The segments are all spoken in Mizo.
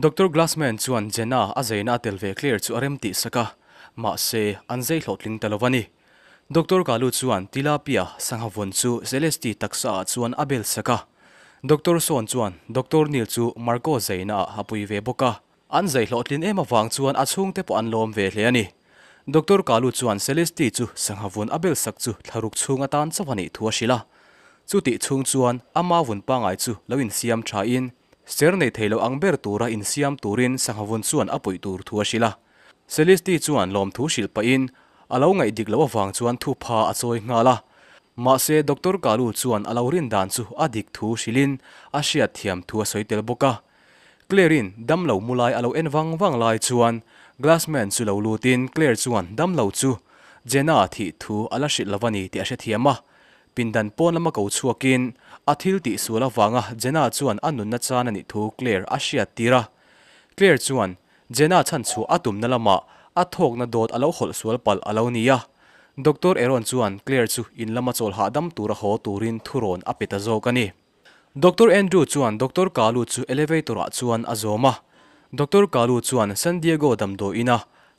Doctor Glassman chuan Jenna a zeina a tel ve Claire chu a rem tih sak a, mahse, an zei hlawhtling ta lo a ni. Doctor Kalu chuan tilapia sangha vawn chu Celeste taksa ah chuan a bel sak a. Doctor Sawn chuan Doctor Neil chu Marco zeina ah a pui ve bawk a. An zei hlawhtlin em avang chuan a chhungte pawh an lawm ve hle a ni. Doctor Kalu chuan Celeste chu sangha vun a bel sak chu thlaruk chhung atan chauh a nih thu a hrilh a. Chutih chhung chuan ama vun pangai chu lo insiam tha in ser nei thei lo ang ber tura insiam turin sangha vun chuan a puih tur thu a hrilh a. Celeste chuan lawmthu hrilh pahin a lo ngaih dik loh avang chuan thupha a chawi nghal a. Mahse Doctor Kalu chuan a lo rin dan chu a dik thu hrilhin a hriat thiam thu a sawi tel bawk a. Claire-in damlo mu lai a lo en vang vang lai chuan Glassman chu lo lutin Claire chuan damlo chu Jenna thih thu a la hrilh lo a ni tih a hrethiam a. Pindan pawn lama ko chhuakin a thil tih sual avanga Jenna chuan a nunna chan a nih thu Claire a hriat tir a. Claire chuan Jenna chhan chhuah a tumna lamah a thawkna dawt a lo hawlh sual palh a lo ni a. Doctor Aaron chuan Claire chu in lama chawl hahdam tura haw turin thurawn a pe ta zawk a ni. Doctor Andrew chuan Doctor Kalu chu elevator ah chuan a zawm a. Doctor Kalu chuan San Diego damdawi ina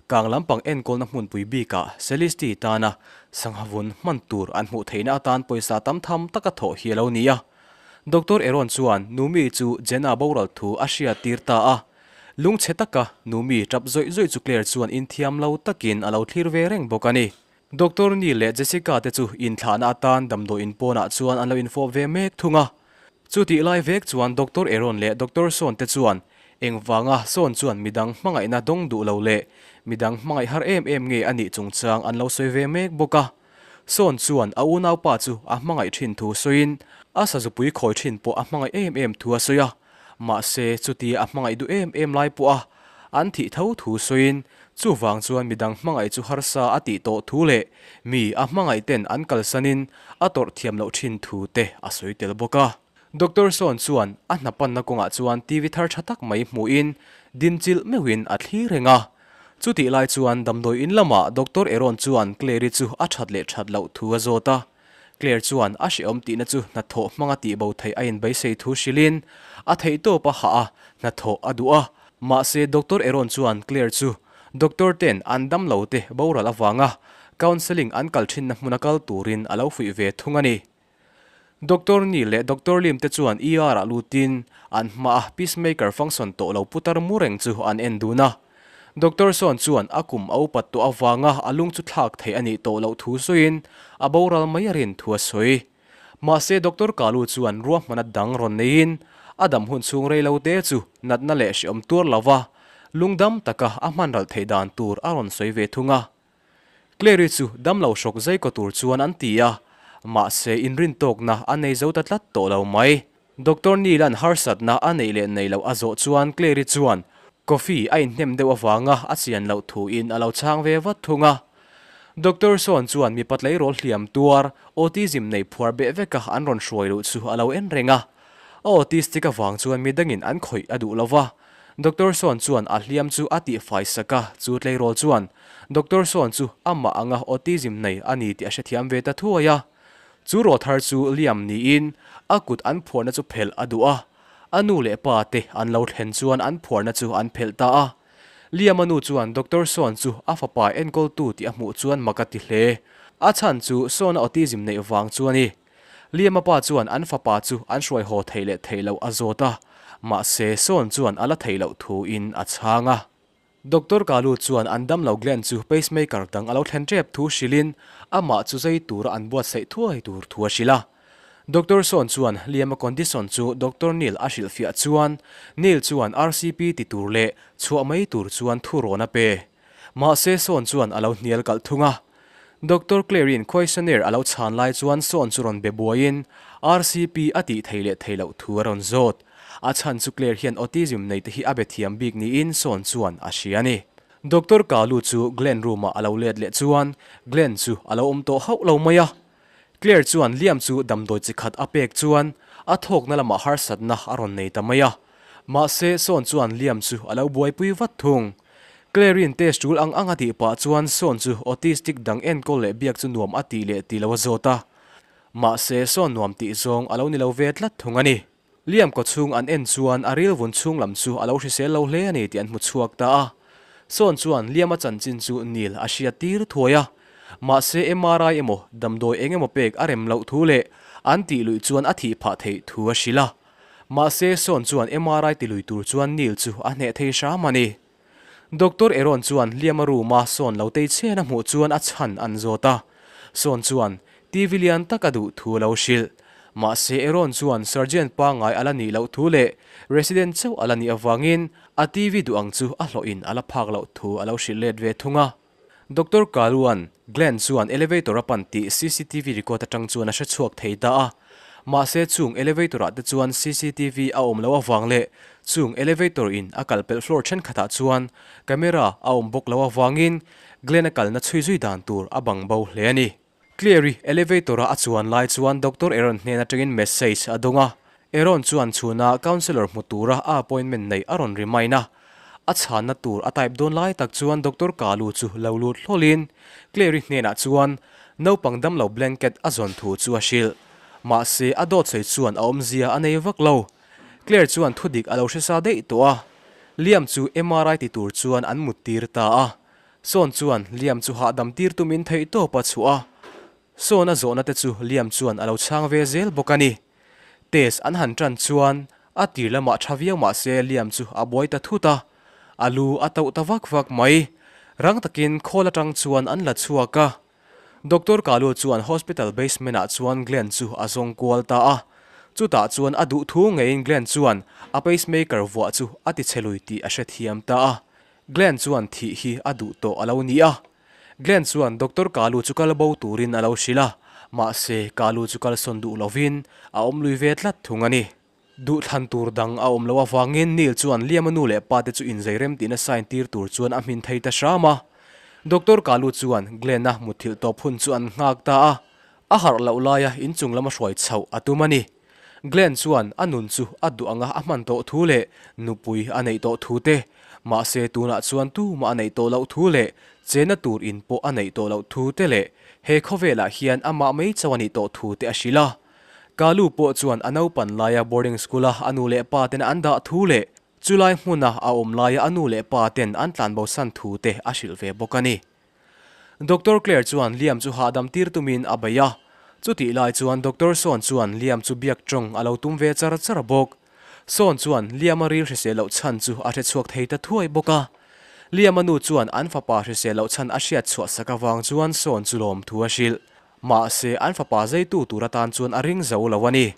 kang lampang enkawlna hmunpui bikah Celeste tana sangha vun hman tur an hmuh theihna atan pawisa tam tham taka thawh hi a lo ni a. Doctor Aaron chuan Numi chu Jenna boral thu a hriattir ta a. Lungchhe taka Numi tap zawih zawih chu Claire chuan inthiam lo takin a lo thlir ve reng bawk a ni. Doctor Neil leh Jessica te chu inthlahna atan damdawiin pawnah chuan an lo infawp ve mek thung a. Chutih lai vek chuan Doctor Aaron leh Doctor Sawn te chuan engvanga Sawn chuan midang hmangaihna dawng duh lo leh midang hmangaih har em em nge a nih chungchang an lo sawi ve mek bawk a. Sawn chuan a unaupa chu a hmangaih thin thu sawiin a sazupui khawi thin pawh a hmangaih em em thu a sawi a. Mahse, chutia a hmangaih duh em em lai pawh a an thih tho thu sawiin, chuvang chuan midang hmangaih chu harsa a tih tawh thu leh mi a hmangaih ten an kalsanin a tawrh thiam loh thin thu te a sawi tel bawk a. Doctor Sawn chuan a hna panna kawngah chuan TV thar tha tak mai hmuhin dinchilh meuhin a thlir reng a. Chutih lai chuan damdawi in lamah Doctor Aaron chuan Claire-i chu a that leh that loh thu a zawt a. Claire chuan a hrehawm tihna chu hnathawh hmanga tihbo theih a inbeisei thu hrilhin a theihtawp a hah a, hnathawh a duh a. Mahse, Doctor Aaron chuan Claire chu doctor ten an damlo te boral avanga counselling an kal thinna hmuna kal turin a lo fuih ve thung a ni. Doctor Neil leh Doctor Lim te chuan ER ah lutin an hmaa peacemaker function tawh lo putar mu reng chu an en dun a. Doctor Sawn chuan a kum a upat tawh avanga a lung chu thlak theih a nih tawh loh thu sawiin a boral mai a rin thu a sawi. Mahse Doctor Kalu chuan ruahmana dang rawn neiin a dam hun chhung rei lo te chu natna leh hreawm tuar lova lungdam taka a hman ralh theih dan tur a rawn sawi ve thung a. Clary chu damlo hrawk zai kaw tur chuan an ti a, mahse inrintawkna a nei zo ta tlat tawh lo mai. Doctor Neil-a'n harsatna a neih leh nei loh a zawh chuan Clary chuan coffee a inhnem deuh avanga a chian loh thuin a lo chhang ve vat thung a. Doctor Sawn chuan mipa tleirawl hliam tuar, autism nei phuar beh veka an rawn hruai luh chu a lo en reng a. A autistic avang chuan midangin an khawih a duh lo va. Doctor Sawn chuan a hliam chu a tihfai sak a, chu tleirawl chuan Doctor Sawn chu amah anga autism nei a ni tih a hrethiam ve ta thuai a. Chu rawthar chu Liam niin a kut an phuarna chu phelh a duh a, a nu leh pa te an lo thlen chuan an phuarna chu an phelh ta a. Liam-a nu chuan Doctor Sawn chu a fapa enkawltu tih a hmuh chuan mak a ti hle. A chhan chu Sawn-a autism neih vang chu a ni. Liam-a pa chuan an fapa chu an hruai haw theih leh theih loh a zawt a, mahse Sawn chuan a la theih loh thuin a chhang a. Doctor Kalu chuan an damlo Glenn chu pacemaker dang a lo thlen tep thu hrilhin amah chu zai tura an buatsaih thuai tur thu a hrilh a. Doctor Sawn chuan hliam a condition chu Doctor Neil a hrilhfiah chuan Neil chuan RCP ti tur leh chhuah mai tur chuan thu rawn a pe. Mahse Sawn chuan a lo hnial kalh thung a. Doctor Claire-in questionnaire a lo chhan lai chuan Sawn chu rawn be buaiin RCP a tih thei leh thei loh thu a rawn zawt. A chhan chu Claire hian autism nei te hi a be thiam bik niin Sawn chuan a hria a ni. Doctor Kalu chu Glenn room-ah a lo let leh chuan Glenn chu a lo awm tawh hauh lo mai a. Claire chuan Liam chu damdawi chi khat a pek chuan a thawkna lamah harsatna a rawn nei ta mai a. Mahse, Sawn chuan Liam chu a lo buaipui vat thung. Claire-in test tul ang ang a tih pah chuan Sawn chu autistic dang enkawl leh biak chu nuam a tih leh ti lo a zawt a. Mahse, Sawn nuam tih zawng a lo ni lo ve tlat thung a ni. Liam kawchhung an en chuan a ril vun chhung lam chu a lo hrisel lo hle a ni tih an hmu chhuak ta a. Sawn chuan Liama chanchin chu Neil a hriat tir thuai a. Mahse MRI emaw damdawi eng emaw pek a rem loh thu leh an tih luih chuan a thih phah theih thu a hrilh a. Mahse Sawn chuan MRI ti lui tur chuan Neil chu a hneh thei hram a ni. Doctor Aaron chuan Liama room a Sawn lo tei chhen a hmuh chuan a chhan an zawt a. Sawn chuan TV lian tak a duh thu a lo hrilh. Mahse Aaron chuan surgeon pangngai a la nih loh thu leh resident chauh a la nih avangin a TV duh ang chu a hlawhin a la phak loh thu a lo hrilh let ve thung a. Doctor Kaluan, Glenn chuan elevator a pan tih cctv record atang chuan a hre chhuak thei ta a. Mahse chung elevator ah te chuan cctv a awm loh avang leh chung elevator in a kal pelh floor thenkhatah chuan camera a awm bawk loh avangin Glenn a kalna chhui zui dan tur a bang bo hle a ni. Claire-i elevator a a chuan lai chuan Doctor Aaron hnen atangin message a dawng a. Aaron chuan chhunah counsellor hmu tura a appointment neih a rawn remind a. A chhanna tur a type dawn lai tak chuan Doctor Kalu chu lo lut hlawlin Claire-i hnenah chuan naupang damlo blanket a zawn thu chu a hrilh. Mahse a dawt sawi chuan a awmzia a nei vak lo. Claire chuan thudik a lo hre sa daih tawh a. Liam chu MRI ti tur chuan an muttir ta a. Sawn chuan Liam chu hahdam tir tumin theihtawp a chhuah a, Sawn a zawhna te chu Liam chuan a lo chhang ve zel bawk a ni. Test an han tan chuan a tir lamah tha viau mah se Liam chu a buai ta thut a, a lu a tauh ta vak vak mai. Rang takin khawl atang chuan an la chhuak a. Doctor Kalu chuan hospital basement ah chuan Glenn chu a zawng kual ta a. Chutah chuan a duh thu ngeiin Glenn chuan a pacemaker vuah chu a ti chhe lui tih a hrethiam ta a. Glenn chuan thih hi a duh tawh a lo ni a. Glenn chuan Doctor Kalu chu kal bo turin a lo hrilh a, mahse Kalu chu kalsawn duh lovin a awm lui ve tlat thung a ni. Duhthlan tur dang a awm loh avangin Neil chuan Liam-a nu leh pa te chu inzei rem tihna sign tir tur chuan a hmin thei ta hram a. Doctor Kalu chuan Glenn-a mutthilh tawp hun chu an nghak ta a, a harh loh laia inchung lama hruai chhoh a tum a ni. Glenn chuan a nun chu a duh anga a hman tawh thu leh nupui a neih tawh thu te, mahse tunah chuan tumah a neih tawh loh thu leh chena tur in pawh a neih tawh loh thu te leh he khawvelah hian amah mai chauh a nih tawh thu te a hrilh a. Kalu pawh chuan a naupan laia boarding school-a a nu leh pa ten an dah thu leh chulai hmuna a awm laia a nu leh pa ten an tlanbosan thu te a hrilh ve bawk a ni. Doctor Clare chuan Liam chu hahdam tir tumin a bei a, chutih lai chuan Doctor Sawn chuan Liam chu biak tawng a lo tum ve char char bawk. Sawn chuan Liam-a ril hrisel loh chhan chu a hre chhuak thei ta thuai bawk a. Liam-a nu chuan an fapa hrisel loh chhan a hriat chhuah sak avang chuan Sawn chu lawm thu a hrilh. Mahse, an fapa zeitu tur atan chuan a ring zo lo a ni.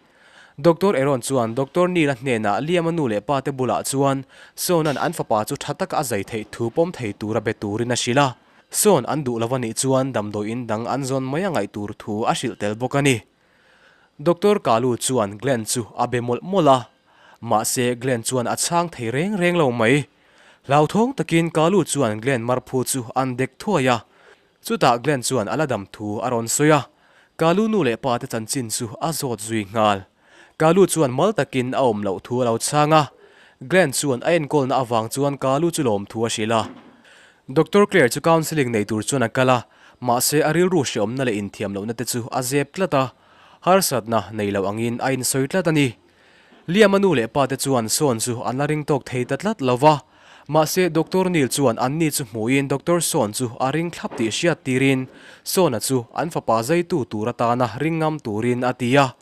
Doctor Aaron chuan Doctor Neil-a hnenah Liam-a nu leh pa te bulah chuan Sean-a'n an fapa chu tha taka a zai theih thu pawm thei tura be turin a hrilh a. Sean an duh lo a nih chuan damdawiin dang an zawn mai a ngaih tur thu a hrilh tel bawk a ni. Doctor Kalu chuan Glenn chu a be mawlh mawlh a. Mahse, Glenn chuan a chhang thei reng reng lo mai. Hlauthawng takin Kalu chuan Glenn marphu chu an dek thuai a. Chutah Glenn chuan a la dam thu a rawn sawi a, Kalu nu leh pa te chanchin chu a zawt zui nghal. Kalu chuan mal takin a awm loh thu a lo chhang a, Glenn chuan a enkawlna avang chuan Kalu chu lawm thu a hrilh a. Doctor Clare chu counselling nei tur chuan a kal a, mahse a rilru hreawmna leh inthiam lohna te chu a zep tlat a, harsatna nei lo angin a insawi tlat a ni. Liam-a nu leh pa te chuan Sean chu an la ring tawk thei ta tlat lo va. Mahse, Doctor Neil chuan anni chu hmuhin Doctor Sean chu a ring thlap tih hriat tirin Sean-a chu an fapa zeitu tur atana ring ngam turin a ti a.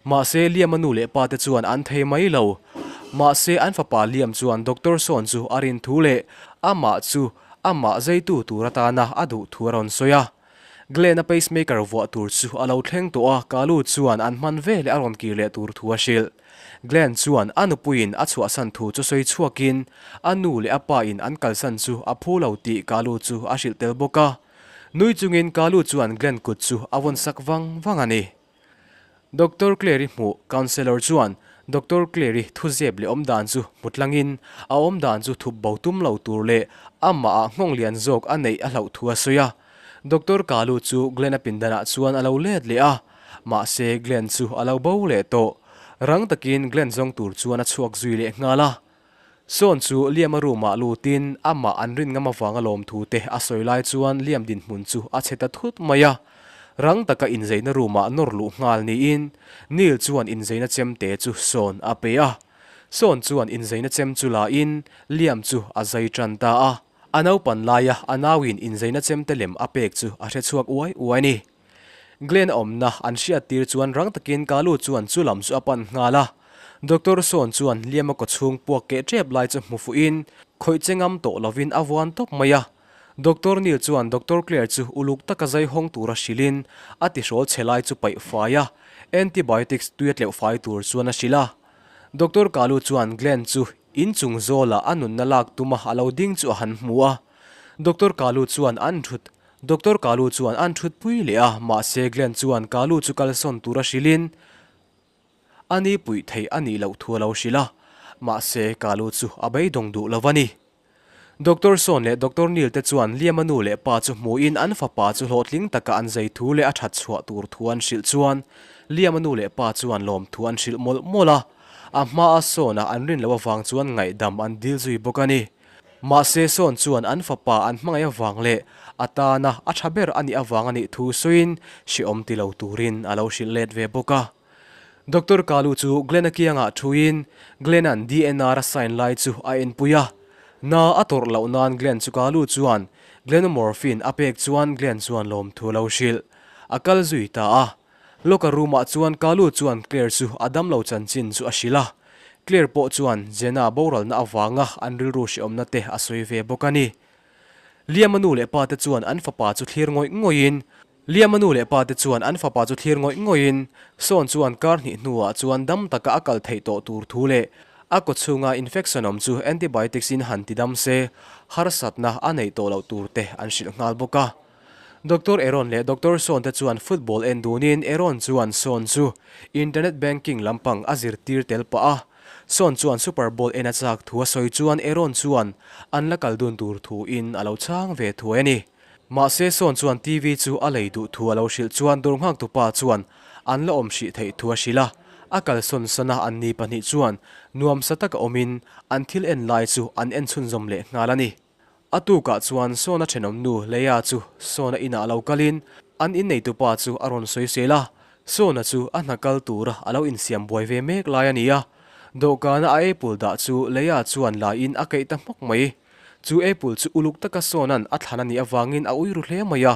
Mahse, Liam-a nu leh pa te chuan an thei mai lo. Mahse, an fapa Liam chuan Doctor Sean chu a rin thu leh amah chu amah zeitu tur atana a duh thu a rawn sawi a. Glenn-a pacemaker vuah tur chu a lo thleng tawh a, Kalu chuan an hman veleh a rawn kir leh tur thu a hrilh. Glenn chuan a nupuiin a chhuahsan thu chu sawi chhuakin a nu leh a pa in an kalsan chu a phu lo tih Kalu chu a hrilh tel bawk a. Nui chungin Kalu chuan Glenn kut chu a vawn sak vang vang a ni. Doctor Clare-i hmuh Counsellor chuan Doctor Clare-i thuzep leh awmdan chu hmu tlangin a awmdan chu thup bo tum lo tur leh amah ah nghawng lian zawk a neih a hlauh thu a sawi a. Doctor Kalu chu Glenn-a pindanah chuan a lo let leh a, mahse Glenn chu a lo bo leh tawh. Rang takin Glenn zawng tur chuan a chhuak zui leh nghal a. Sawn chu Liam-a room-ah lutin amah an rin ngam avanga lawmthu te a sawi lai chuan Liam dinhmun chu a chhe ta thut mai a. Rang taka inzeina room-ah nawr luh nghal niin Neil chuan inzeina chemte chu Sean a pe a. Sean chuan inzeina chem chu la in Liam chu a zai tan ta a. A naupan laia a nauin inzeina chemte lem a pek chu a hre chhuak uai uai a ni. Glenn a awmna an hriat tir chuan rang takin Kalu chuan chu lam chu a pan nghal a. Doctor Sean chuan Liam-a kawchhung puak keh tep lai chu hmu fuhin khawih che ngam tawh lovin a vuan tawp mai a. Doctor Neil chuan Doctor Clare chu uluk taka zai hawng tura hrilhin a tihrawl chhe lai chu paih fai a, antibiotics tui a tleuh fai tur chuan a hrilh a. Doctor Kalu chuan Glenn chu inchung zawlah a nunna lak tuma a lo ding chu a han hmu a. Doctor Kalu chuan an thut Doctor Kalu chuan an thutpui leh a, mahse Glenn chuan Kalu chu kalsawn tura hrilhin a ni puih theih a nih loh thu a lo hrilh a, mahse Kalu chu a beidawng duh lo a ni. Doctor Sean leh Doctor Neil te chuan Liam-a nu leh pa chu hmuhin an fapa chu hlawhtling taka an zai thu leh a that chhuah tur thu an hrilh chuan Liam-a nu leh pa chuan lawmthu an hrilh mawlh mawlh a, a hmaa Sean-a an rin loh avang chuan ngaihdam an dil zui bawk a ni. Mahse Sean chuan an fapa an hmangaih avang leh a tana a tha ber a nih avang a nih thu sawiin hrehawm ti lo turin a lo hrilh let ve bawk a. Doctor Kalu chu Glenn-a kiangah thuin Glenn-a'n DNR a sign lai chu a enpui a. Na a tawrh loh nan Glenn chu Kalu chuan Glenomorphine a pek chuan Glenn chuan lawmthu a lo hrilh. A kal zui ta a. Locker room-ah chuan Kalu chuan Claire chu a damlo chanchin chu a hrilh a. Claire pawh chuan Jenna boralna avanga an rilru hrehawmna te a sawi ve bawk a ni. Liam-a nu leh pa te chuan an fapa chu thlir ngawih ngawihin Liam-a nu leh pa te chuan an fapa chu thlir ngawih ngawihin Sean chuan kar hnih hnuah chuan dam taka a kal theih tawh tur thu leh a kawchhunga infection awm chu antibiotics in han ti dam se harsatna a neih tawh loh tur te an hrilh nghal bawk a. Doctor Aaron leh Doctor Sean te chuan football en dunin Aaron chuan Sean chu internet banking lampang a zirtir tel pah a. Sean chuan Super Bowl en a chak thu a sawi chuan Aaron chuan an la kal dun tur thu in a lo chhang ve thuai a ni. Mahse Sean chuan TV chu a lei duh thu a lo hrilh chuan dawr nghaktu pa chuan an la awm hrih theih thu a hrilh a, a kalsawn sana an ni pahnih chuan nuamsa taka awmin an thil en lai chu an en chhunzawm leh nghal a ni. A tukah chuan Sean-a thenawm nu Leia chu Sean-a inah lo kalin an inneitu pa chu a rawn sawisel a, Sean-a chu a hna kal tura a lo insiam buai ve mek lai a ni a, dawhkana a apple dah chu Leia chuan laiin a keih ta hmawk mai. Chu apple chu uluk taka Sawna'n a thlan a nih avangin a ui ru hle mai a.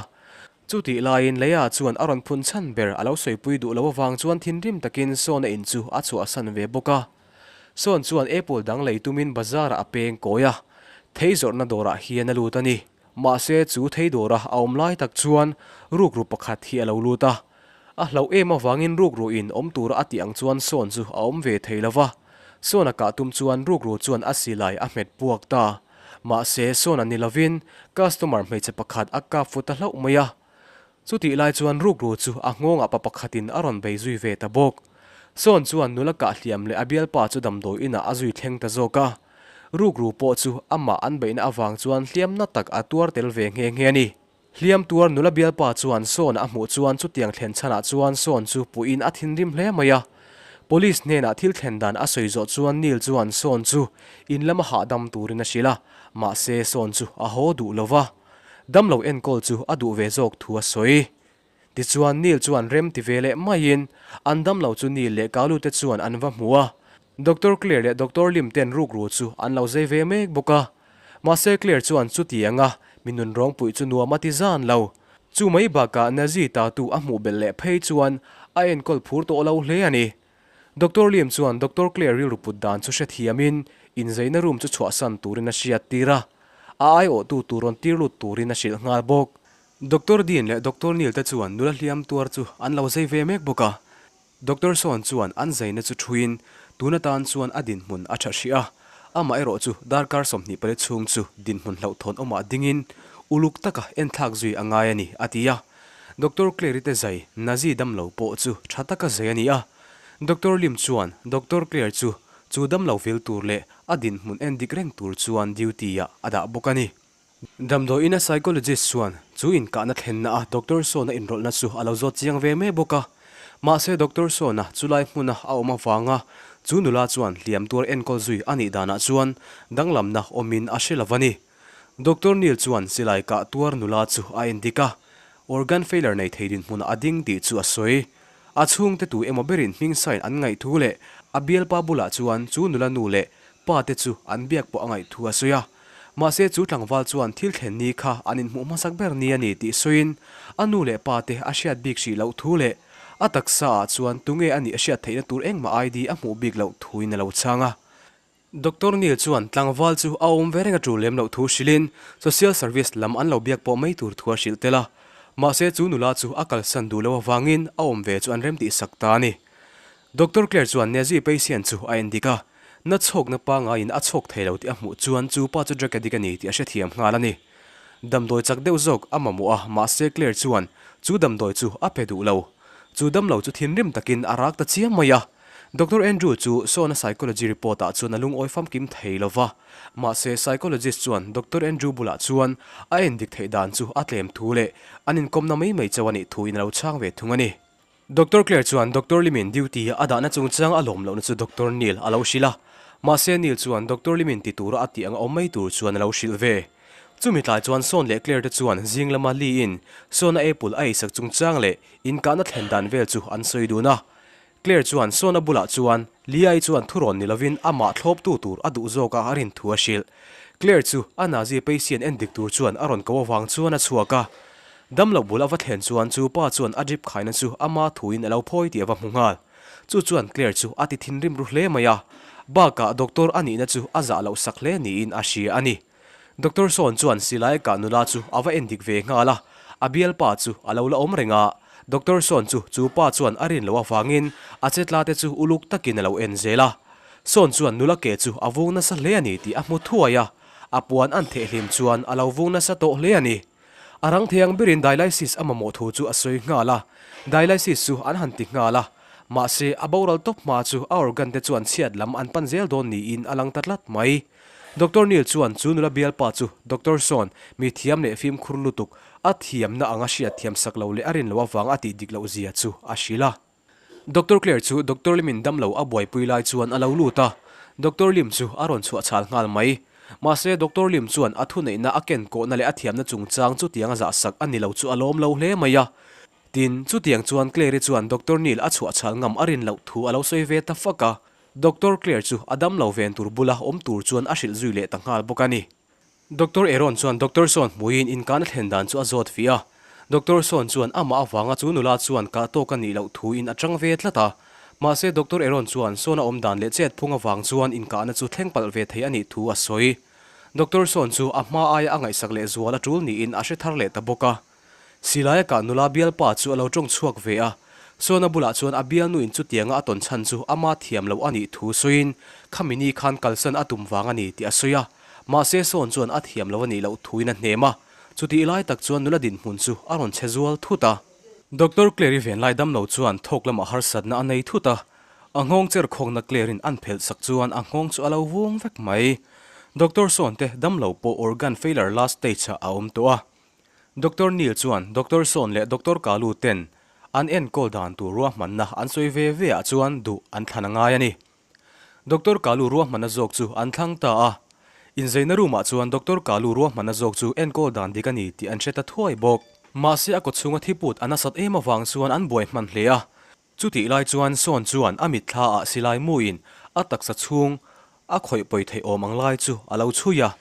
Chutih laiin Leia chuan a rawn phun chhan ber a lo sawipui duh loh avang chuan thinrim takin Sawna in chu a chhuahsan ve bawk a. Sawn chuan apple dang lei tumin bazar-ah a peng kawi a, thei zawrhna dawrah hian a lut a ni. Mahse chu thei dawra a awm lai tak chuan rukru pakhat hi a lo lut a. A hlauh em avangin rukru in awm tura a tih ang chuan Sawn chu a awm ve thei lo va. Sawn a kah tum chuan rukru chuan a silai a hmet puak ta. Mahse Sawn a ni lovin customer hmeichhe pakhat a kap fu ta hlauh mai a. Chutih lai chuan rukru chu a nghawngah pa pakhatin a rawn bei zui ve ta bawk. Sawn chuan nula kah hliam leh a bialpa chu damdawi inah a zui thleng ta zawk a. Rukru pawh chu amah an beihna avang chuan hliamna tak a tuar tel ve nghe nghe a ni. Hliam tuar nula bialpa chuan Sawn a hmuh chuan chutiang thlen chhanah chuan Sawn chu puiin a thinrim hle mai a. Police hnenah thil thlen dan a sawi zawh chuan Neil chuan Sawn chu in lama hahdam turin a hrilh a, mahse Sawn chu a haw duh lo va. Damlo enkawl chu a duh ve zawk thu a sawi. Tichuan Neil chuan rem ti ve leh maiin an damlo chu Neil leh Kalu te chuan an va hmu a. Doctor Clare leh Doctor Lim ten rukru chu an lo zei ve mek bawk a. Mahse Clare chuan chutianga mi nun rawngpuih chu nuam a ti zan lo. Chu mai bakah Nazi tatu a hmuh belh leh phei chuan a enkawl phur tawh lo hle a ni. Doctor Lim chuan Doctor Clare rilru put dan chu hrethiamin inzeina room chu chhuahsan turin a hriat tir a, a aiawhtu tur rawn tir lut turin a hrilh nghal bawk. Doctor Dean leh Doctor Neil te chuan nula hliam tuar chu an lo zei ve mek bawk a. Doctor Sawn chuan an zaina chu thuin tun atan chuan a dinhmun a tha hrih a, amah erawh chu darkar 24 chhung chu dinhmun hlauhthawn awmah dingin uluk taka enthlak zui a ngai a ni, a ti a. Doctor Clare-i te zai Nazi damlo pawh chu tha taka zai a ni a. Doctor Lim chuan Doctor Clare chu chu damlo vil tur leh a dinhmun endik reng tur chuan duty-ah a dah bawk a ni. Damdawiin a psychologist chuan chu inkahna thlenna a Doctor Sawn-a inrawlhna chu a lo zawt chiang ve mai bawk a. Mahse Doctor Sawn-a chulai hmuna a awm avanga chu nula chuan hliam tuar enkawl zui a nih danah chuan danglamna awmin a hre lo a ni. Doctor Neil chuan silai kah tuar nula chu a endik a. Organ failure nei thei dinhmunah a ding tih chu a sawi. A chhungte tu emaw berin hming sign an ngaih thu leh a bialpa bulah chuan chu nula nu leh pa te chu an biak pawh a ngaih thu a sawi a. Mahse chu tlangval chuan thil thlen ni kha an inhmuh hmasak ber ni a ni tih sawiin a nu leh pa te a hriat bik hrih loh thu leh a taksa ah chuan tunge a nih a hriat theihna tur engmah ID a hmuh bik loh thuin a lo chhang a. Doctor Neil chuan tlangval chu a awm ve reng a tul lem loh thu hrilhin social service lam an lo biak pawh mai tur thu a hrilh tel a. Mahse chu nula chu a kalsan duh loh avangin a awm ve chu an remtih sak ta a ni. Doctor Clare chuan Nezui patient chu a endik a, na chhawkna pangaiin a chhawk thei lo tih a hmuh chuan chu pa chu drug addict a ni tih a hrethiam nghal a ni. Damdawi chak deuh zawk a mamawh a, mahse Clare chuan chu damdawi chu a pe duh lo. Chu damlo chu thinrim takin a rak ta chiam mai a. Doctor Andrew chu Sawna psychology report ah chuan a lungawi famkim thei lo va, mahse psychologist chuan Doctor Andrew bulah chuan a endik theih dan chu a tlem thu leh an inkawmna mai mai chauh a nih thuin a lo chhang ve thung a ni. Doctor Clare chuan Doctor Limin duty a dahna chungchang a lawm lohna chu Doctor Neil a lo hrilh a, mahse Neil chuan Doctor Limin ti tura a tih ang a awm mai tur chuan a lo hrilh ve. Chumi tlai chuan Sean leh Clare te chuan zing lama Lee in Sean a apple a eisak chungchang leh inkahna thlen dan vel chu an sawi dun a. Clare chuan Sean a bulah chuan Lee ai chuan thurawn ni lovin amah thlawptu tur a duh zawk a a rin thu a hrilh. Clare chu a Nazi patient endik tur chuan a rawn ko avang chuan a chhuak a. Damlo bul a va thlen chuan chu pa chuan a drip khaina chu ama thuin a lo phawi tih a va hmu nghal. Chu chuan Claire chu a ti thinrim ru hle mai a, bakah doctor a nihna chu a zah loh sak hle niin a hria a ni. Doctor Sawn chuan silai kah nula chu a va endik ve nghal a, a bialpa chu a lo la awm reng a, Doctor Sawn chu chu pa chuan a rin loh avangin a chetla te chu uluk takin a lo en zel a. Sawn chuan nula ke chu a vung nasa hle a ni tih a hmu thuai a, a puan an thehhlim chuan a lo vung nasa tawh hle a ni. A rang thei ang berin dialysis a mamawh thu chu a sawi nghal a, dialysis chu an han ti nghal a, mahse a boral tawp hma chu a organ te chuan chhiat lam an pan zel dawn niin a lang ta tlat mai. Doctor Neil chuan chu nula bialpa chu Doctor Sawn mi thiam leh fimkhur lutuk a thiamna anga hriat thiam sak lo leh a rin loh avang a tih dik loh zia chu a hrilh a. Doctor Clare chu Doctor Lim in damlo a buaipui lai chuan a lo lut a, Doctor Lim chu a rawn chhuah chhal nghal mai. Mahse Doctor Lim chuan a thuneihna a ken kawhna leh a thiamna chungchang chutiang a zahsak a ni lo chu a lawm lo hle mai a. Tin, chutiang chuan Clare-i chuan Doctor Neil a chhuah chhal ngam a rin loh thu a lo sawi ve ta fak a. Doctor Clare chu a damlo ven tur bula awm tur chuan a hrilh zui leh ta nghal bawk a ni. Doctor Aaron chuan Doctor Sawn hmuiin inkahna thlen dan chu a zawt fih a. Doctor Sawn chuan amah avanga chu nula chuan kah tawk a nih loh thuin a chang ve tlat a. Mahse Doctor Aaron chuan Sawn a awm dan leh chet phung avang chuan inkahna chu thleng palh ve thei a nih thu a sawi. Doctor Sawn chu a hma aia a ngaihsak leh zual a tul niin a hre thar leh ta bawk a. Silaia kah nula bialpa chu a lo tawng chhuak ve a, Sona bulah chuan a bialnuin chutianga a tawn chhan chu ama thiam loh a nih thu sawiin khami ni khan kalsan a tum vang a ni tih a sawi a, mahse Sawn chuan a thiam loh a nih loh thuin a hnem a, chutih lai tak chuan nula dinhmun chu a rawn che zual thut a. Doctor Clary venlai damlo chuan thawk lamah harsatna a nei thut a, a nghawng cher khawkna Clary-in an phelh sak chuan a nghawng chu a lo vung vek mai. Doctor Sawn te damlo pawh organ failure last stage-ah a awm tawh a, Doctor Neil chuan Doctor Sawn leh Doctor Kalu ten an enkawl dan tur ruahmanna an sawi ve ve ah chuan duh an thlan a ngai a ni. Doctor Kalu ruahmanna zawk chu an thlang ta a. Inzeina room ah chuan Doctor Kalu ruahmanna zawk chu enkawl dan dik a ni tih an hre ta thuai bawk. Mahse a kawchhunga thiput a nasat em avang chuan an buai hman hle a. Chutih lai chuan Sawn chuan a mitthla ah silai muin a taksa chhung a khawih pawi theih awm ang lai chu a lo chhui a.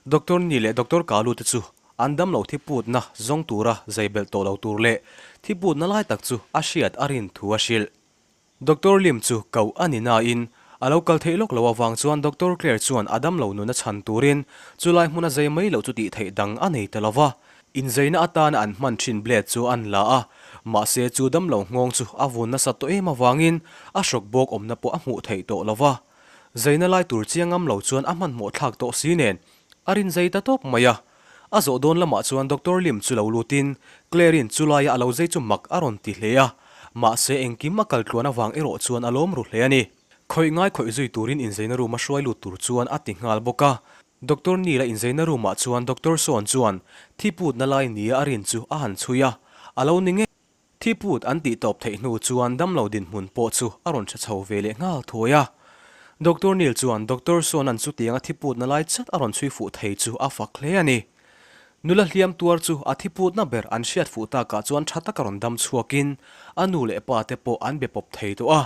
Doctor Ni leh Doctor Kalu te chu an damlo thiputna zawng tura zai belh tawh lo tur leh thiputna lai tak chu a hriat a rin thu a hrilh. Doctor Lim chu koh a ni nain a lo kal theih lawk lo avang chuan Doctor Clare chuan a damlo nuna chhan turin chulai hmuna zai mai loh chu tih theih dang a nei ta lo va. Inzeina atana an hman thin blade chu an la a, mahse chu damlo nghawng chu a vun nasat tawh em avangin a hrawk bawk awmna pawh a hmuh theih tawh lo va. Zeina lai tur chiang ngam lo chuan a hmanhmawh thlak tawh si nen a rin zei ta tawp mai a. A zawh dawn lamah chuan Doctor Lim chu lo lutin Claire-in chu laia a lo zei chu mak a rawn ti hle a, mahse engkim a kal tluan avang erawh chuan a lawm ru hle a ni. Khawih ngai khawih zui turin inzeina room a hruai lut tur chuan a ti nghal bawk a. Doctor Neil a inzeina room ah chuan Doctor Sawn chuan thi putna lai nia a rin chu a han chhui a, a lo ni ngei. Thi put an tih tawp theih hnu chuan damlo dinhmun pawh chu a rawn tha chho ve leh nghal thuai a. Doctor Neil chuan Doctor Sawn-a'n chutianga thi putna lai chat a rawn chhui fuh thei chu a fak hle a ni. Nula hliam tuar chu a thiputna ber an hriat fuh takah chuan tha taka rawn dam chhuakin a nu leh pa te pawh an be pawp thei tawh a.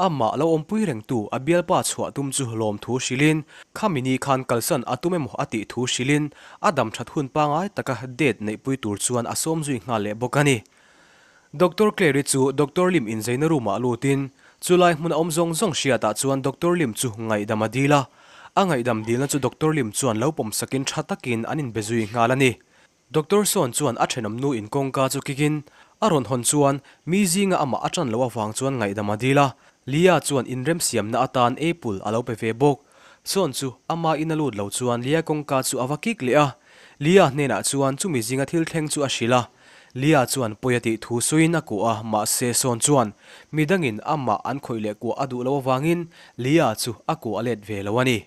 Amah lo awmpui rengtu a bialpa chhuah tum chu lawmthu hrilhin khami ni khan kalsan a tum emaw a tih thu hrilhin a dam that hun pangai taka date neihpui tur chuan a sawm zui nghal leh bawk a ni. Doctor Clary chu Doctor Lim inzeina room-ah lutin, chulai hmun a awm zawng zawng hriatah chuan Doctor Lim chu ngaihdam a dil a. A ngaihdam dilna chu Doctor Lim chuan lo pawm sakin tha takin an inbe zui nghal a ni. Doctor Sawn chuan a thenawm nu in kawngka chu kikin a rawn hawn chuan mi zinga amah a tan loh avang chuan ngaihdam a dil a. Lia chuan inremsiamna atan apple a lo pe ve bawk. Sawn chu ama in a lut lo chuan Lia kawngka chu a va kik leh a. Lia hnenah chuan chumi zinga thil thleng chu a hrilh a. Lia chuan pawi a tih thu suiin a kuah a, mahse Sawn chuan mi dangin amah an khawih leh kuah a duh loh avangin Lia chu a kuah let ve lo a ni.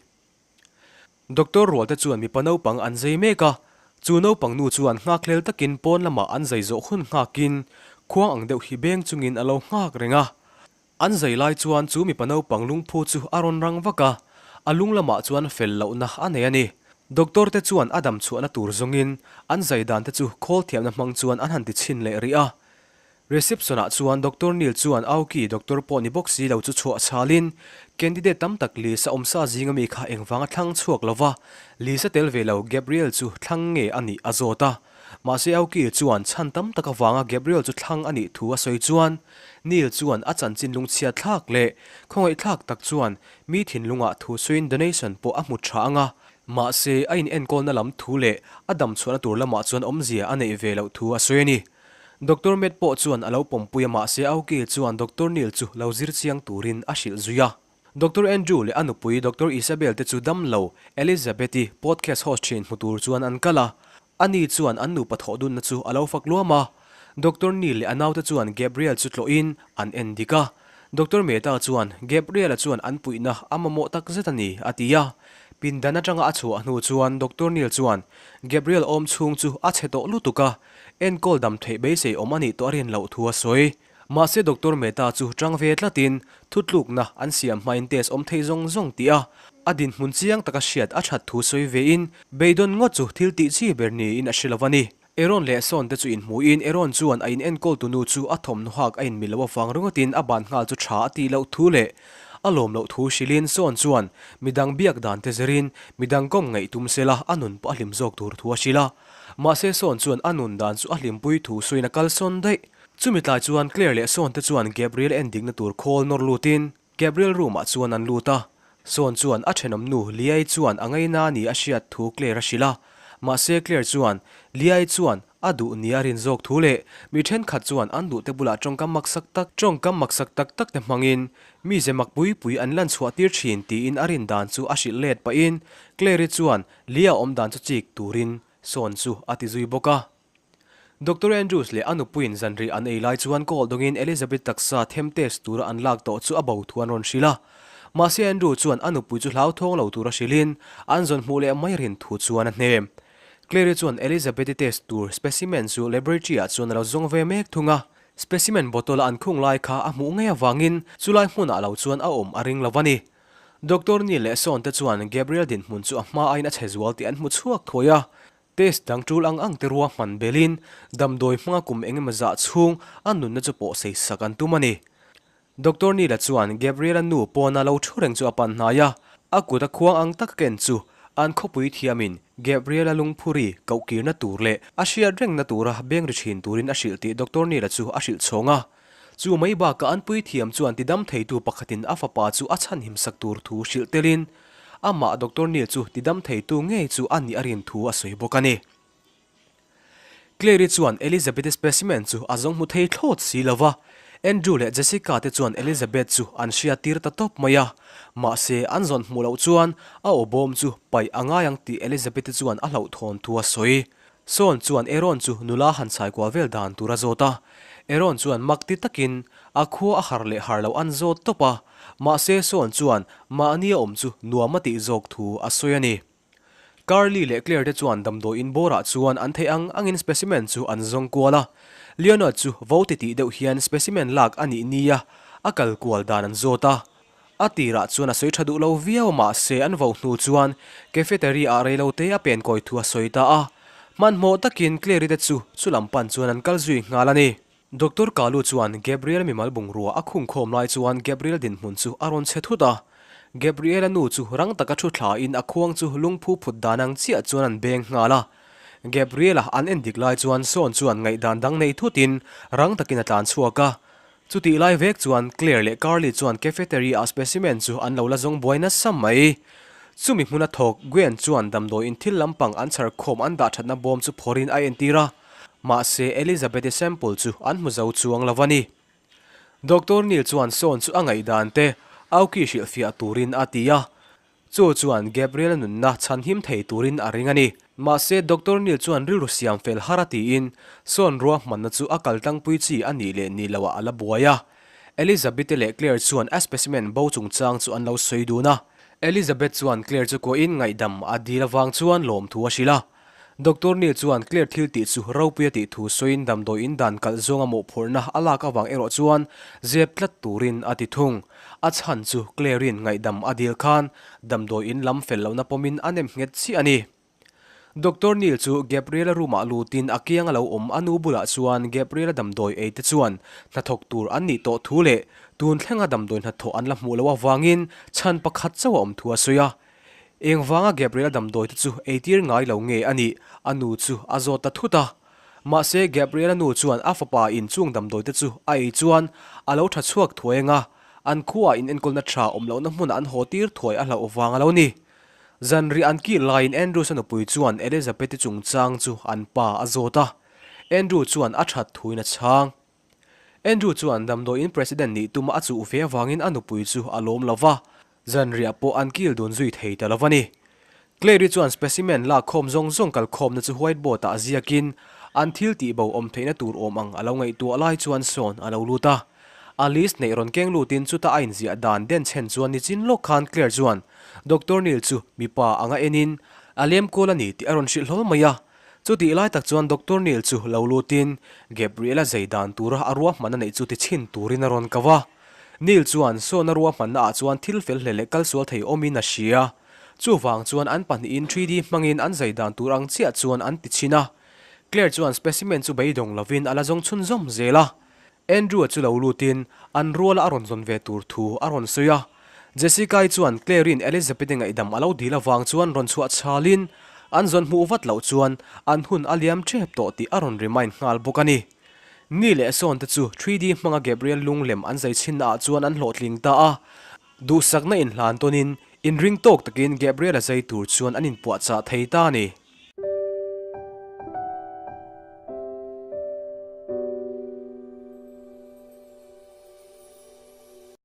Doctor Rualte chuan mipa naupang an zai mek a, chu naupang nu chuan nghakhlel takin pawn lamah an zai zawh hun nghakin khuang ang deuh hi beng chungin a lo nghak reng a. An zai lai chuan chu mipa naupang lungphu chu a rawn rang vak a, a lung lamah chuan fel lohna a nei a ni. Doctor te chuan a dam chhuahna tur zawngin an zai dan te chu khawl thiamna hmang chuan an han ti chhin leh rih a. Reception ah chuan Doctor Neil chuan Aoki doctor pawh ni bawk si lo chu chhuah chhalin candidate tam tak Lisa awmsa zinga mi kha engvanga thlang chhuak lova Lisa tel ve lo Gabriel chu thlang nge a nih a zawt a. Mahse Aoki chuan chhan tam tak avanga Gabriel chu thlang a nih thu a sawi chuan Neil chuan a chanchin lungchhia thlak leh khawngaih thlak tak chuan mi thinlungah thu sawiin donation pawh a hmu tha ang a, mahse a in enkawlna lam thu leh a dam chhuahna tur lamah chuan awmzia a neih ve loh thu a sawi a ni. Doctor Matt pawh chuan a lo pawmpui a mahse Aoki chuan Doctor Neil chu lo zir chiang turin a hrilh zui a. Doctor Andrew leh a nupui Doctor Isabel te chu damlo Elizabeth-i podcast host thin hmu tur chuan an kal a. Ani chuan an nupa thawh dunna chu a lo fak luam a. Doctor Neil leh a naute chuan Gabriel chu tlawhin an en dik a. Doctor Mehta chuan Gabriel-a chuan an puihna a mamawh tak zet a ni, a ti a. Pindan atanga a chhuah hnu chuan Doctor Neil chuan Gabriel awm chhung chu a chhe tawh lutuk a, enkawl dam theih beisei awm a nih tawh a rin loh thu a sawi. Mahse Doctor Mehta chu tang ve tlatin thutlukna an siam hmain test awm thei zawng zawng tih a, a dinhmun chiang taka hriat a that thu sawi vein beidawn ngawt chu thil tih chi ber niin a hre lo a ni. Aaron leh Sean te chu inhmuhin Aaron chuan a inenkawltu nu chu a thawmhnaw hak a inmil loh avang ringawtin a ban nghal chu tha a tih loh thu leh a lawm loh thu hrilhin Sean chuan midang biak dan te zirin midang kawm ngaih tum sela a nun pawh a hlim zawk tur thu a hrilh a. Mahse Sean chuan a nun dan chu a hlimpui thu sawiin a kalsawn daih. Chumi tlai chuan Claire leh Sean te chuan Gabriel endikna tur khawl nawr lutin Gabriel room ah chuan an lut a. Sean chuan a thenawm nu Liai chuan a ngaina ni a hriat thu Claire a hrilh a. Mahse Claire chuan Liai chuan a duh ni a rin zawk thu leh mi thenkhat chuan an duhte bulah tawngkam maksak tak tawngkam maksak tak tak te hmangin mize mak pui pui an lan chhuah tir thin tiin a rin dan chu a hrilh let pahin Claire-i chuan Lia awm dan chu chik turin Sean chu a ti zui bawk a. Doctor Andrews leh a nupuiin zanrih an ei lai chuan call dawngin Elizabeth taksa them test tura an lak tawh chu a bo thu an rawn hrilh a. Mahse Andrew chuan a nupui chu hlauthawng lo tura hrilhin an zawn hmuh leh mai rin thu chuan a hnem. Clary chuan Elizabeth-i test tur specimen chu laboratory ah chuan a lo zawng ve mek thung a. Specimen bottle a an khung lai kha a hmuh ngei avangin chulai hmunah lo chuan a awm a ring lo a ni. Doctor Neil leh Sean te chuan Gabriel dinhmun chu a hma aiin a chhe zual tih an hmu chhuak thuai a. Test dang tul ang ang te ruahman belin damdawi hmanga kum eng emaw zah chhung a nunna chu pawh sei sak an tum a ni. Doctor Neil-a chuan Gabriel-a nu pawna lo thu reng chu a pan hnai a, a kut a khuang ang tak a ken chu an khawpui thiamin Gabriel-a lungphuri kohkirna tur leh a hriat rengna tura beng ri thin turin a hrilh tih Doctor Neil-a chu a hrilh chhawng a. Chu mai bakah an puithiam chuan tidam theitu pakhatin a fapa chu a chhanhim sak tur thu hrilh telin amah Doctor Neil chu tidam theitu ngei chu a nih a rin thu a sawi bawk a ni. Claire-i chuan Elizabeth-i specimen chu a zawng hmu thei thlawt si lo va, Andrew leh Jessica te chuan Elizabeth chu an hriat tir ta tawp mai a. Mahse, an zawn hmuh loh chuan a aw bawm chu paih a ngai ang tih Elizabeth-i chuan a hlauhthawn thu a sawi. Sawn chuan Aaron chu nula han chhai kual vel dan tur a zawt a. Aaron chuan mak ti takin a khua a har leh har loh an zawt tawp a, mahse Sawn chuan mahni a awm chu nuam a tih zawk thu a sawi a ni. Carly leh Claire te chuan damdawi in bawrah chuan an theih ang angin specimen chu an zawng kual a. Leonard chu vo ti tih deuh hian specimen lak a nih nia a kal kual dan an zawt a. A tirah chuan a sawi tha duh lo viau a mahse an vo hnu chuan cafeteria ah reilote a pen kawi thu a sawi ta a. Hmanhmawh takin Claire-i te chu chulam pan chuan an kal zui nghal a ni. Doctor Kalu chuan Gabriel mimal bungrua a khungkhawm lai chuan Gabriel dinhmun chu a rawn chhe thut a. Gabriel-a nu chu rang taka thu thlain a khuang chu lungphu phut dan ang chiah chuan an beng nghal a. Gabriel-a an en dik lai chuan Sean chuan ngaihdan dang nei thutin rang takin a tlan chhuak a. Chutih lai vek chuan Claire leh Carly chuan cafeteria-a specimen chu an lo la zawng buai nasa mai. Chumi hmuna thawk Gwen chuan damdawiin thil lampang an chhar khawm an dah thatna bawm chu phawrin a entir a, mahse Elizabeth-i sample chu an hmu zo chuang lo a ni. Doctor Neil chuan Sean chu a ngaihdan te Aoki hrilhfiah turin a ti a, Chu chuan Gabriel-a nunna chhanhim thei turin a ring a ni. Mahse, Doctor Neil chuan rilru siam fel har a tiin, sawn ruahmanna chu a kal tlangpui chi a nih leh nih loah a la buai a. Elizabeth-i leh Claire chuan a specimen bo chungchang chu an lo sawi dun a. Elizabeth chuan Claire chu kuahin ngaihdam a dil avang chuan lawmthu a hrilh a. Doctor Neil chuan Claire thil tih chu ropui a tih thu sawiin damdawi in dan kalh zawnga mawhphurhna a lak avang erawh chuan zep tlat turin a ti thung. A chhan chu Claire-in ngaihdam a dil khan damdawi in lam fel lohna pawmin a nem nghet chiah a ni. Doctor Neil chu Gabriel-a room-ah lutin a kiang a lo awm a nu bulah chuan Gabriel-a damdawi ei te chuan hnathawk tur an nih tawh thu leh tun thlenga damdawi hnathawh an la hmuh loh avangin chhan pakhat chauh a awm thu a sawi a. Engvanga Gabriel-a damdawi te chu eitir ngai lo nge a nih? A nu chu a zawt ta thut a. Mahse, Gabriel-a nu chuan a fapa in chung damdawi te chu a ei chuan a lo tha chhuak thuai anga an khuaah in enkawlna tha awm lohna hmunah an haw tir thuai a hlauh vang a lo ni. Zanriah an kil laiin Andrews-a nupui chuan Elizabeth-i chungchang chu an pa a zawt a. Andrew chuan a that thuin a chhang. Andrew chuan damdawiin president nih tuma a chuh ve avangin a nupui chu a lawm lo va, zanriah pawh an kil dun zui thei ta lo va ni. Clary chuan specimen lak khawm zawng zawng kal khawmna chu whiteboard ah ziakin an thil tih bo awm theihna tur awm ang a lo ngaihtuah lai chuan sawn a lo lut a. A list neih rawn keng lutin chuta a inziah dan denchhen chuan nichin lawk khan Claire chuan Doctor Neil chu mipa anga enin a lem kual a ni tih a rawn hrilh hlawl mai a. Chutih lai tak chuan Doctor Neil chu lo lutin Gabriel-a zei dan tura a ruahmanna neih chu ti chhin turin a rawn kau a. Neil chuan sawn a ruahmanna ah chuan thil fel hle leh kal sual thei awmin a hria. Chuvang chuan an pahnihin 3D hmangin an zei dan tur ang chiah chuan an ti chhin a. Claire chuan specimen chu beidawng lovin a la zawng chhunzawm zel a. Andrew-a chu lo lutin an ruala a rawn zawn ve tur thu a rawn sawi a. Jessica-i chuan Claire-i'n Elizabeth-i ngaihdam a lo dil avang chuan rawn chhuah chhalin an zawn hmuh vat loh chuan an hun a liam tep tawh tih a rawn remind nghal bawk a ni. Ni leh sawn te chu 3D hmanga Gabriel lung lem an zai chhinna ah chuan an hlawhtling ta a. Duhsakna inhlan tawnin inring tawk takin Gabriel-a zai tur chuan an inpuahchah thei ta a ni.